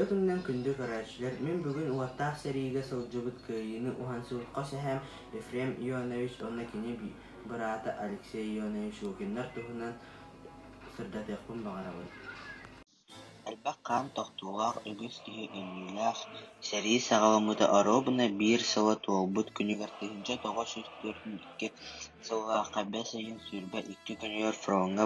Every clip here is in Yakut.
Үтүө күнүнэн күндү көрөөччүлэр! Мин бүгүн уоттаах сэриигэ сылдьыбыт Кыайыыны уһансыбыт хос эһээм Ефрем Ионович уонна кини быраата Алексей Ионович Лукиннар туһунан сырдатыахпын баҕарабын. Элбэх хаан тохтуулаах, үгүс киһи өлүүлээх сэрии саҕаламмыта оруобуна биир сыла туолбут күнүгэр 1942 сыллаахха бэс ыйын 22 күнүгэр фроҥҥа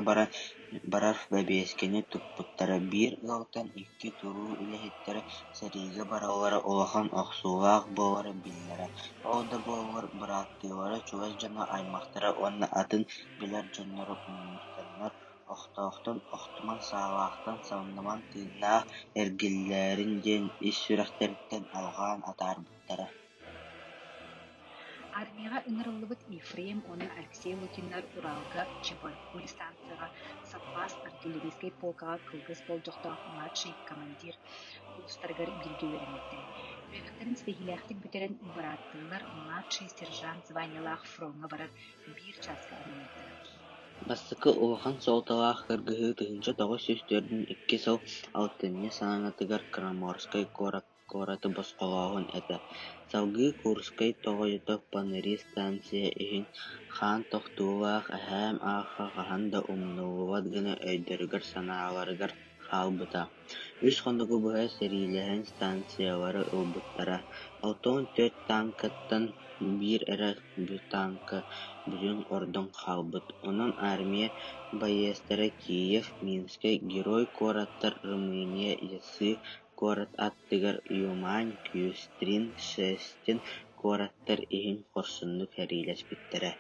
барар бэбиэскэни туппуттара. Биир ыалтан икки туруу үлэһиттэрэ сэриигэ бараллара улахан охсуулаах буолара биллэрэ. Ол да буоллар бырааттыылара чугас дьоно, аймахтара уонна атын билэр дьонноро мустаннар, охтоохтон охтумаҥ, саалаахтан самнымаҥ, тыыннаах эргиллээрин диэн ис сүрэхтэриттэн алҕаан атаарбыттара. Армияҕа ыҥырыллыбыт Ефрем уонна Алексей Лукиннар Уралга Чебаркуль станцияҕа саппаас артиллерийскай полкаҕа кылгас болдьохтоох младший командир курстарыгар бииргэ үөрэммиттэрэ. Үөрэхтэрин ситиһиилээхтик бүтэрэн, бырааттыылар младший сержант званиелаах фроҥҥа барар биир чааска анаммыттара. Бастакы улахан суолталаах кыргыһыы 1942 сыл алтынньы саҥатыгар Краморскай куораты босхолооһун этэ. Салгыы Курскай тоҕойго Поныри станция иһин хаан тохтуулаах эһээм аахха хаһан да умнуллубат гына өйдөрүгэр-санааларыгар хаалбыта. Үс хонугу быһа сэриилэһэн станциялары ылбыттара, 64 тааҥкаттан биир эрэ тааҥка бүтүн ордон хаалбыт, онон армия байыастара Киев, Минскэй, Герой куораттар, Румыния, Яссы куорат аттыгар Юмань, Кюстрин, Шестин куораттар иһин хорсуннук сэриилэспиттэрэ.